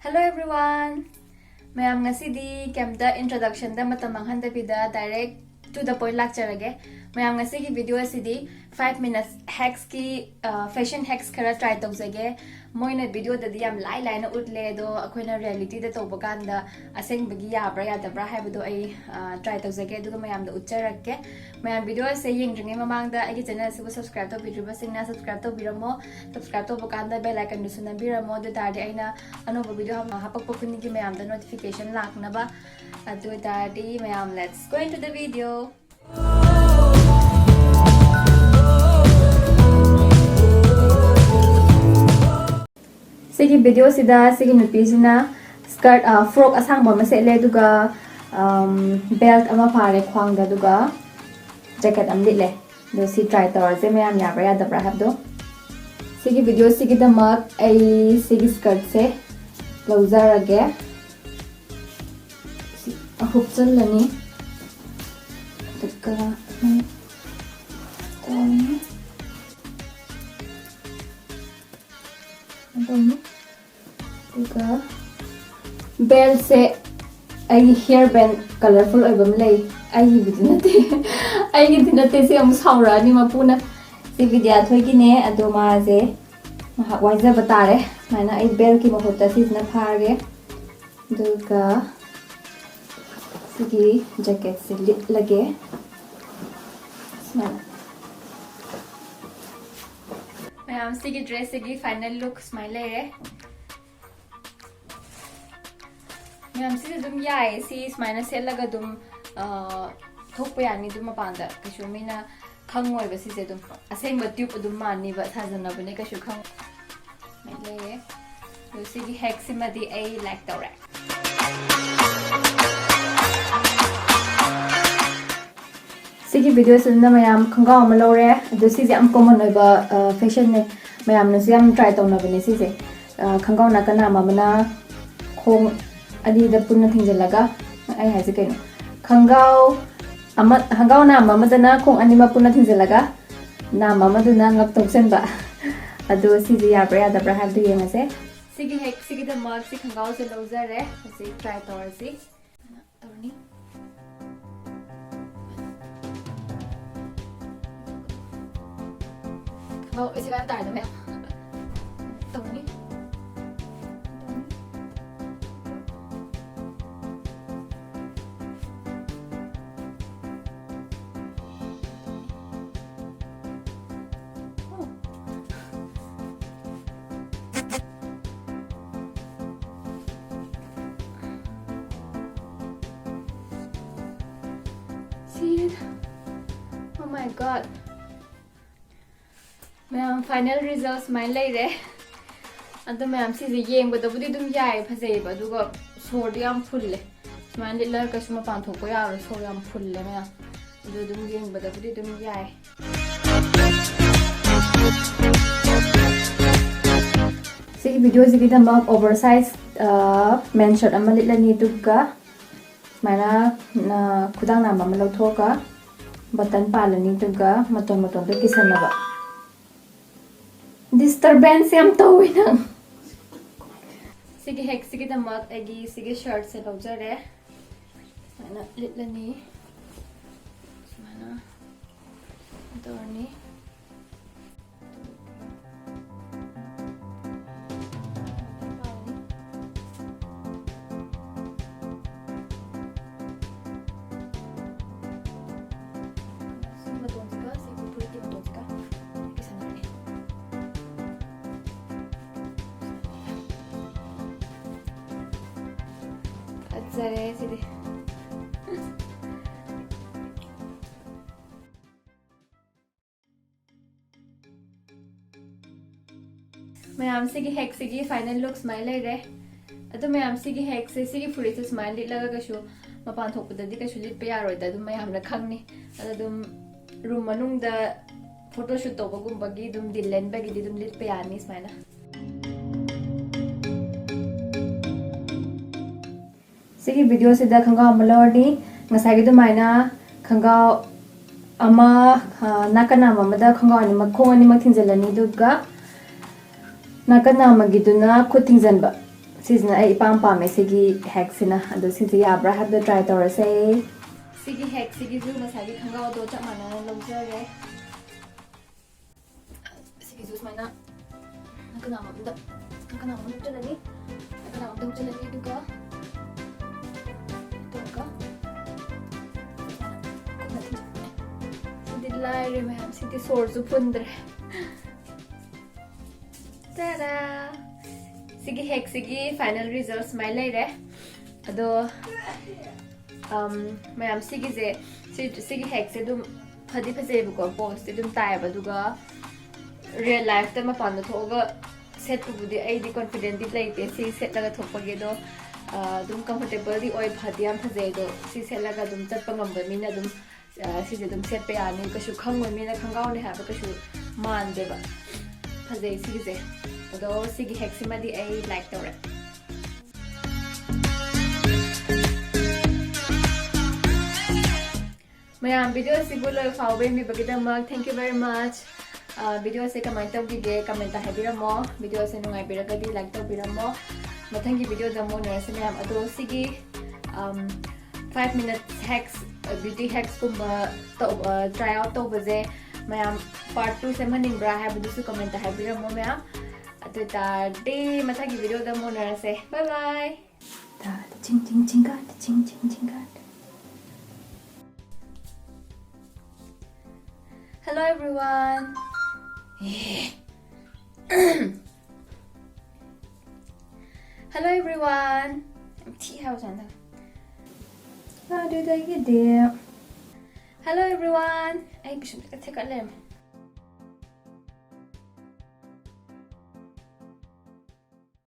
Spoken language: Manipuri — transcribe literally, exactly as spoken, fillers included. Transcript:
Hello everyone! ꯃꯌꯥꯝ, ꯉꯁꯤꯗꯤ ꯀꯩꯝꯇ introductionꯗ ꯃꯇꯝ ꯃꯥꯡꯍꯟꯗꯕꯤꯗ direct to the point ꯂꯥꯛꯆꯔꯒꯦ꯫ ꯃꯌꯥꯝ, ꯉꯁꯤꯒꯤ video ꯑꯁꯤꯗꯤ five minutes hacksꯀꯤ, ꯑ, fashion hacks ꯈꯔ try ꯇꯧꯖꯒꯦ꯫ ꯃꯣꯏꯅ videoꯗꯗꯤ ꯌꯥꯝ ꯂꯥꯏ ꯂꯥꯏꯅ ꯎꯠꯂꯦ, ꯑꯗꯣ ꯑꯩꯈꯣꯏꯅ realityꯗ ꯇꯧꯕ ꯀꯥꯟꯗ ꯑꯁꯦꯡꯕꯒꯤ ꯌꯥꯕ꯭ꯔꯥ ꯌꯥꯗꯕ꯭ꯔꯥ ꯍꯥꯏꯕꯗꯣ ꯑꯩ, ꯑ, try ꯇꯧꯖꯒꯦ, ꯑꯗꯨꯒ ꯃꯌꯥꯝꯗ ꯎꯠꯆꯔꯛꯀꯦ꯫ ꯃꯌꯥꯝ, video ꯑꯁꯦ ꯌꯦꯡꯗ꯭ꯔꯤꯉꯩ ꯃꯃꯥꯡꯗ ꯑꯩꯒꯤ channel ꯑꯁꯤꯕꯨ subscribe ꯇꯧꯕꯤꯗ꯭ꯔꯤꯕꯁꯤꯡꯅ subscribe ꯇꯧꯕꯤꯔꯝꯃꯣ꯫ Subscribe ꯇꯧꯕ ꯀꯥꯟꯗ bell iconꯗꯨꯁꯨ ꯅꯝꯕꯤꯔꯝꯃꯣ꯫ ꯑꯗꯨ ꯑꯣꯏ ꯇꯥꯔꯗꯤ ꯑꯩꯅ ꯑꯅꯧꯕ video ꯍꯥꯞꯄꯛꯄ ꯈꯨꯗꯤꯡꯒꯤ ꯃꯌꯥꯝꯗ notification ꯂꯥꯛꯅꯕ꯫ ꯑꯗꯨ ꯑꯣꯏ ꯇꯥꯔꯗꯤ ꯃꯌꯥꯝ, let's go into the video. ꯁꯤꯒꯤ videoꯁꯤꯗ ꯁꯤꯒꯤ ꯅꯨꯄꯤꯁꯤꯅ skirt, ꯑ, frock ꯑꯁꯥꯡꯕ ꯑꯃ ꯁꯦꯠꯂꯦ, ꯑꯗꯨꯒ, ꯑꯝ, belt ꯑꯃ ꯐꯥꯔꯦ ꯈ꯭ꯋꯥꯡꯗ, ꯑꯗꯨꯒ jacket ꯑꯃ ꯂꯤꯠꯂꯦ꯫ ꯑꯗꯣ ꯁꯤ try ꯇꯧꯔꯁꯦ, ꯃꯌꯥꯝ ꯌꯥꯕ꯭ꯔꯥ ꯌꯥꯗꯕ꯭ꯔꯥ ꯍꯥꯏꯕꯗꯣ꯫ ꯁꯤꯒꯤ videoꯁꯤꯒꯤꯗꯃꯛ ꯑꯩ ꯁꯤꯒꯤ skirtꯁꯦ ꯂꯧꯖꯔꯒꯦ꯫ ꯁꯤ ꯍꯨꯞꯆꯜꯂꯅꯤ꯫ ꯑꯗꯨꯒ, ꯎꯝ, ꯇꯧꯔꯅꯤ꯫ ꯑꯗꯨꯝ, ꯑꯗꯨꯒ beltꯁꯦ ꯑꯩꯒꯤ hair band colourful ꯑꯣꯏꯕ ꯑꯃ ꯂꯩ꯫ ꯑꯩꯒꯤꯕꯨꯗꯤ ꯅꯠꯇꯦ꯫ ꯑꯩꯒꯤꯗꯤ ꯅꯠꯇꯦ, ꯁꯤ ꯑꯃꯨꯛ ꯁꯥꯎꯔꯛꯑꯅꯤ ꯃꯄꯨꯅ꯫ ꯁꯤ ꯕꯤꯗ꯭ꯌꯥꯊꯣꯏꯒꯤꯅꯦ, ꯑꯗꯣ ꯃꯥꯁꯦ ꯉꯥꯏꯍꯥꯛ ꯋꯥꯏꯖꯕ ꯇꯥꯔꯦ꯫ ꯁꯨꯃꯥꯏꯅ ꯑꯩ beltꯀꯤ ꯃꯍꯨꯠꯇ ꯁꯤꯁꯤꯅ ꯐꯥꯔꯒꯦ꯫ ꯑꯗꯨꯒ ꯁꯤꯒꯤ jacketꯁꯦ ꯂꯤꯠꯂꯒꯦ꯫ ꯁꯨꯃꯥꯏꯅ꯫ ꯃꯌꯥꯝ, ꯁꯤꯒꯤ dressꯁꯤꯒꯤ final look ꯁꯨꯃꯥꯏꯅ ꯂꯩꯔꯦ꯫ ꯃꯌꯥꯝ, ꯁꯤꯁꯦ ꯑꯗꯨꯝ ꯌꯥꯏꯌꯦ꯫ ꯁꯤ ꯁꯨꯃꯥꯏꯅ ꯁꯦꯠꯂꯒ ꯑꯗꯨꯝ, ꯑ, ꯊꯣꯛꯄ ꯌꯥꯅꯤ ꯑꯗꯨꯝ ꯃꯄꯥꯟꯗ꯫ ꯀꯩꯁꯨ ꯃꯤꯅ ꯈꯪꯉꯣꯏꯕ ꯁꯤꯁꯦ ꯑꯗꯨꯝ꯫ ꯑꯁꯦꯡꯕ tube ꯑꯗꯨꯝ ꯃꯥꯟꯅꯤꯕ, ꯁꯥꯖꯟꯅꯕꯅꯦ, ꯀꯩꯁꯨ ꯈꯪꯉꯣꯏ꯫ ꯁꯨꯃꯥꯏꯅ ꯂꯩꯔꯦ꯫ ꯑꯗꯣ ꯁꯤꯒꯤ hackꯁꯤꯃꯗꯤ ꯑꯩ like ꯇꯧꯔꯦ꯫ ꯁꯤꯒꯤ videoꯁꯤꯗꯅ ꯃꯌꯥꯝ ꯈꯣꯡꯒ꯭ꯔꯥꯎ ꯑꯃ ꯂꯧꯔꯦ꯫ ꯑꯗꯣ ꯁꯤꯁꯦ ꯌꯥꯝ common ꯑꯣꯏꯕ, ꯑ, fashionꯅꯦ꯫ ꯃꯌꯥꯝꯅꯁꯨ ꯌꯥꯝ try ꯇꯧꯅꯕꯅꯦ ꯁꯤꯁꯦ꯫ ꯑ, ꯈꯣꯡꯒ꯭ꯔꯥꯎ ꯅꯥꯀꯟ ꯅꯥꯝꯃ ꯑꯃꯅ ꯈꯣꯡ ꯑꯅꯤꯗ ꯄꯨꯟꯅ ꯊꯤꯡꯖꯤꯜꯂꯒ, ꯑꯩ ꯍꯥꯏꯁꯦ ꯀꯩꯅꯣ? ꯈꯣꯡꯒ꯭ꯔꯥꯎ ꯑꯃ, ꯈꯣꯡꯒ꯭ꯔꯥꯎ ꯅꯥꯝꯃ ꯑꯃꯗꯅ ꯈꯣꯡ ꯑꯅꯤꯃꯛ ꯄꯨꯟꯅ ꯊꯤꯡꯖꯤꯜꯂꯒ, ꯅꯥꯝꯃ ꯑꯃꯗꯨꯅ ꯉꯛꯇ ꯍꯨꯛꯆꯟꯕ꯫ ꯑꯗꯣ ꯁꯤꯁꯦ ꯌꯥꯕ꯭ꯔꯥ ꯌꯥꯗꯕ꯭ꯔꯥ ꯍꯥꯏꯕꯗꯨ ꯌꯦꯡꯉꯁꯦ꯫ ꯁꯤꯒꯤ ꯍꯦꯛ ꯁꯤꯒꯤꯗꯃꯛ ꯁꯤ ꯈꯣꯡꯒ꯭ꯔꯥꯎꯁꯦ ꯂꯧꯖꯔꯦ꯫ ꯍꯧꯖꯤꯛ try ꯇꯧꯔꯁꯤ꯫ ꯇꯧꯔꯅꯤ꯫ ꯈꯣꯡꯒ꯭ꯔꯥꯎ ꯁꯤ ꯀꯥꯏ ꯇꯥꯔꯦ ꯃꯌꯥꯝ꯫ ꯇꯧꯔꯅꯤ꯫ See it? Oh my God. ꯃꯌꯥꯝ, final result ꯁꯨꯃꯥꯏꯅ ꯂꯩꯔꯦ꯫ ꯑꯗꯣ ꯃꯌꯥꯝ, ꯁꯤꯁꯦ ꯌꯦꯡꯕꯗꯕꯨꯗꯤ ꯑꯗꯨꯝ ꯌꯥꯏ, ꯐꯖꯩꯌꯦꯕ, ꯑꯗꯨꯒ ꯁꯣꯔꯗꯤ ꯌꯥꯝ ꯐꯨꯜꯂꯦ꯫ ꯁꯨꯃꯥꯏꯅ ꯂꯤꯠꯂꯒ ꯀꯩꯁꯨ ꯃꯄꯥꯟ ꯊꯣꯛꯄ ꯌꯥꯔꯣꯏ, ꯁꯣꯔ ꯌꯥꯝ ꯐꯨꯜꯂꯦ ꯃꯌꯥꯝ꯫ ꯑꯗꯨ ꯑꯗꯨꯝ ꯌꯦꯡꯕꯗꯕꯨꯗꯤ ꯑꯗꯨꯝ ꯌꯥꯏ꯫ ꯁꯤꯒꯤ video ꯁꯤꯒꯤꯗꯃꯛ oversize, ꯑ, men's shirt ꯑꯃ ꯂꯤꯠꯂꯅꯤ, ꯑꯗꯨꯒ ꯁꯨꯃꯥꯏꯅ, ꯑ, ꯈꯨꯗꯥꯡ ꯅꯥꯝꯕ ꯑꯃ ꯂꯧꯊꯣꯛꯑꯒ button ꯄꯥꯜꯂꯅꯤ, ꯑꯗꯨꯒ ꯃꯇꯣꯟ ꯃꯇꯣꯟꯗꯣ ꯀꯤꯁꯟꯅꯕ꯫ Disturbance ꯌꯥꯝ ꯇꯧꯋꯤ ꯅꯪ꯫ ꯁꯤꯒꯤ ꯍꯦꯛ ꯁꯤꯒꯤꯗꯃꯛ ꯑꯩꯒꯤ ꯁꯤꯒꯤ shirt ꯁꯦ ꯂꯧꯖꯔꯦ꯫ ꯁꯨꯃꯥꯏꯅ ꯂꯤꯠꯂꯅꯤ꯫ ꯁꯨꯃꯥꯏꯅ ꯇꯧꯔꯅꯤ꯫ ꯁꯤ ꯃꯇꯣꯟꯁꯤꯒ ꯁꯤ ꯐꯨꯔꯤꯠꯀꯤ ꯃꯇꯣꯟꯁꯤꯒ ꯀꯤꯁꯟꯅꯔꯅꯤ꯫ ꯐꯖꯔꯦ ꯁꯤꯗꯤ꯫ ꯃꯌꯥꯝ, ꯁꯤꯒꯤ ꯍꯦꯛꯁꯤꯒꯤ final look ꯁꯨꯃꯥꯏꯅ ꯂꯩꯔꯦ꯫ ꯑꯗꯨ ꯃꯌꯥꯝ, ꯁꯤꯒꯤ ꯍꯦꯛꯁꯦ, ꯁꯤꯒꯤ ꯐꯨꯔꯤꯠꯁꯦ ꯁꯨꯃꯥꯏꯅ ꯂꯤꯠꯂꯒ ꯀꯩꯁꯨ ꯃꯄꯥꯟ ꯊꯣꯛꯄꯗꯗꯤ ꯀꯩꯁꯨ ꯂꯤꯠꯄ ꯌꯥꯔꯣꯏꯗ, ꯑꯗꯨꯝ ꯃꯌꯥꯝꯅ ꯈꯪꯅꯤ꯫ ꯑꯗꯣ ꯑꯗꯨꯝ room ꯃꯅꯨꯡꯗ photoshoot ꯇꯧꯕꯒꯨꯝꯕꯒꯤ ꯑꯗꯨꯝ ꯗꯤꯜ ꯂꯦꯟꯕꯒꯤꯗꯤ ꯑꯗꯨꯝ ꯂꯤꯠꯄ ꯌꯥꯅꯤ ꯁꯨꯃꯥꯏꯅ꯫ ꯁꯤꯒꯤ video ꯁꯤꯗ ꯈꯣꯡꯒ꯭ꯔꯥꯎ ꯑꯃ ꯂꯧꯔꯅꯤ꯫ ꯉꯁꯥꯏꯒꯤ ꯑꯗꯨꯃꯥꯏꯅ ꯈꯣꯡꯒ꯭ꯔꯥꯎ ꯑꯃ, ꯑ, ꯅꯥꯀꯟ ꯅꯥꯝ ꯑꯃꯗ ꯈꯣꯡꯒ꯭ꯔꯥꯎ ꯑꯅꯤꯃꯛ, ꯈꯣꯡ ꯑꯅꯤꯃꯛ ꯊꯤꯟꯖꯤꯜꯂꯅꯤ, ꯑꯗꯨꯒ ꯅꯥꯀꯟ ꯅꯥꯝꯃꯒꯤꯗꯨꯅ ꯈꯨꯠ ꯊꯤꯡꯖꯟꯕ꯫ ꯁꯤꯁꯤꯅ ꯑꯩ ꯏꯄꯥꯝ ꯄꯥꯝꯃꯦ, ꯁꯤꯒꯤ ꯍꯦꯛꯁꯤꯅ꯫ ꯑꯗꯣ ꯁꯤꯁꯦ ꯌꯥꯕ꯭ꯔꯥ ꯍꯥꯏꯕꯗꯣ ꯇ꯭ꯔꯥꯏ ꯇꯧꯔꯁꯦ꯫ ꯁꯤꯒꯤ ꯍꯦꯛꯁꯤꯒꯤꯁꯨ ꯉꯁꯥꯏꯒꯤ ꯈꯣꯡꯒ꯭ꯔꯥꯎꯗꯣ ꯆꯞ ꯃꯥꯟꯅꯅ ꯂꯧꯖꯔꯦ꯫ ꯁꯤꯒꯤꯁꯨ ꯁꯨꯃꯥꯏꯅ ꯅꯥꯀꯟ ꯅꯥꯝꯃ ꯑꯝꯗ, ꯅꯥꯀꯟ ꯅꯥꯝꯃ ꯑꯝꯗ ꯍꯨꯛꯆꯜꯂꯅꯤ꯫ ꯅꯥꯀꯟ ꯅꯥꯝꯃ ꯑꯝꯗ ꯍꯨꯛꯆꯜꯂꯅꯤ, ꯑꯗꯨꯒ ꯇꯧꯔꯒ ꯁꯤꯗꯤ ꯂꯥꯏꯔꯦ ꯃꯌꯥꯝ, ꯁꯤꯗꯤ ꯁꯣꯔꯁꯨ ꯐꯨꯟꯗ꯭ꯔꯦ꯫ ꯇꯥꯗꯥ! ꯁꯤꯒꯤ ꯍꯦꯛꯁꯤꯒꯤ ꯐꯥꯏꯅꯦꯜ ꯔꯤꯖꯜ ꯁꯨꯃꯥꯏꯅ ꯂꯩꯔꯦ꯫ ꯑꯗꯣ, ꯑꯝ, ꯃꯌꯥꯝ, ꯁꯤꯒꯤꯁꯦ, ꯁꯤ, ꯁꯤꯒꯤ ꯍꯦꯛꯁꯦ ꯑꯗꯨꯝ ꯐꯗꯤ ꯐꯖꯩꯕꯀꯣ, ꯄꯣꯁꯇꯤ ꯑꯗꯨꯝ ꯇꯥꯏꯌꯦꯕ, ꯑꯗꯨꯒ ꯔꯤꯌꯦꯜ ꯂꯥꯏꯐꯇ ꯃꯄꯥꯟꯗ ꯊꯣꯛꯑꯒ ꯁꯦꯠꯄꯕꯨꯗꯤ ꯑꯩꯗꯤ ꯀꯣꯟꯐꯤꯗꯦꯟꯗꯤ ꯂꯩꯇꯦ ꯁꯤ ꯁꯦꯠꯂꯒ ꯊꯣꯛꯄꯒꯤ, ꯑꯗꯣ, ꯑ, ꯑꯗꯨꯝ ꯀꯝꯐꯣꯔꯇꯦꯕꯜꯗꯤ ꯑꯣꯏ, ꯐꯗꯤ ꯌꯥꯝ ꯐꯖꯩ꯫ ꯑꯗꯣ ꯁꯤ ꯁꯦꯠꯂꯒ ꯑꯗꯨꯝ ꯆꯠꯄ ꯉꯝꯕ ꯃꯤꯅ ꯑꯗꯨꯝ, ꯑ, ꯁꯤꯁꯦ ꯑꯗꯨꯝ ꯁꯦꯠꯄ ꯌꯥꯅꯤ, ꯀꯩꯁꯨ ꯈꯪꯉꯣꯏ, ꯃꯤꯅ ꯈꯣꯡꯒ꯭ꯔꯥꯎꯅꯦ ꯍꯥꯏꯕ ꯀꯩꯁꯨ ꯃꯥꯟꯗꯦꯕ꯫ ꯐꯖꯩ ꯁꯤꯒꯤꯁꯦ꯫ ꯑꯗꯣ ꯁꯤꯒꯤ ꯍꯦꯛꯁꯤꯃꯗꯤ ꯑꯩ ꯂꯥꯏꯛ ꯇꯧꯔꯦ꯫ ꯃꯌꯥꯝ, ꯚꯤꯗꯤꯑꯣꯁꯤꯕꯨ ꯂꯣꯏ ꯐꯥꯎꯕ ꯌꯦꯡꯕꯤꯕꯒꯤꯗꯃꯛ thank you very much꯫ ꯑ, ꯚꯤꯗꯤꯑꯣꯁꯦ ꯀꯃꯥꯏꯅ ꯇꯧꯈꯤꯒꯦ ꯀꯃꯦꯟꯇ ꯍꯥꯏꯕꯤꯔꯝꯃꯣ꯫ ꯚꯤꯗꯤꯑꯣꯁꯦ ꯅꯨꯡꯉꯥꯏꯕꯤꯔꯒꯗꯤ ꯂꯥꯏꯛ ꯇꯧꯕꯤꯔꯝꯃꯣ꯫ ꯃꯊꯪꯒꯤ ꯚꯤꯗꯤꯑꯣꯗ ꯑꯃꯨꯛ ꯎꯅꯔꯁꯤ ꯃꯌꯥꯝ꯫ ꯑꯗꯣ ꯁꯤꯒꯤ, ꯑꯝ, five minutes hacks, beauty hacksꯀꯨꯝꯕ ꯇꯧ-, ꯑ, try out ꯇꯧꯕꯁꯦ ꯃꯌꯥꯝ part two ꯁꯦꯝꯍꯟꯅꯤꯡꯕ꯭ꯔꯥ ꯍꯥꯏꯕꯗꯨꯁꯨ ꯀꯃꯦꯟꯇ ꯍꯥꯏꯕꯤꯔꯝꯃꯣ ꯃꯌꯥꯝ꯫ ꯑꯗꯨ ꯑꯣꯏꯇꯥꯔꯗꯤ ꯃꯊꯪꯒꯤ ꯚꯤꯗꯤꯑꯣꯗ ꯑꯃꯨꯛ ꯎꯅꯔꯁꯦ꯫ Bye bye! ꯆꯤꯡ ꯆꯤꯡ ꯆꯤꯡꯒꯥꯠ, ꯆꯤꯡ ꯆꯤꯡ ꯆꯤꯡꯒꯥꯠ꯫ Hello everyone. ꯑꯦ꯫ Hello everyone. ꯌꯥꯝ ꯊꯤ ꯍꯥꯏꯕ ꯁꯨꯃꯥꯏꯅ ꯇꯧ꯫ ꯑꯗꯨꯗꯒꯤꯗꯤ, hello everyone. ꯑꯩ ꯄꯤꯁꯨꯝꯁꯦ ꯊꯦꯛꯀꯠ ꯂꯩꯔꯝꯃꯦ꯫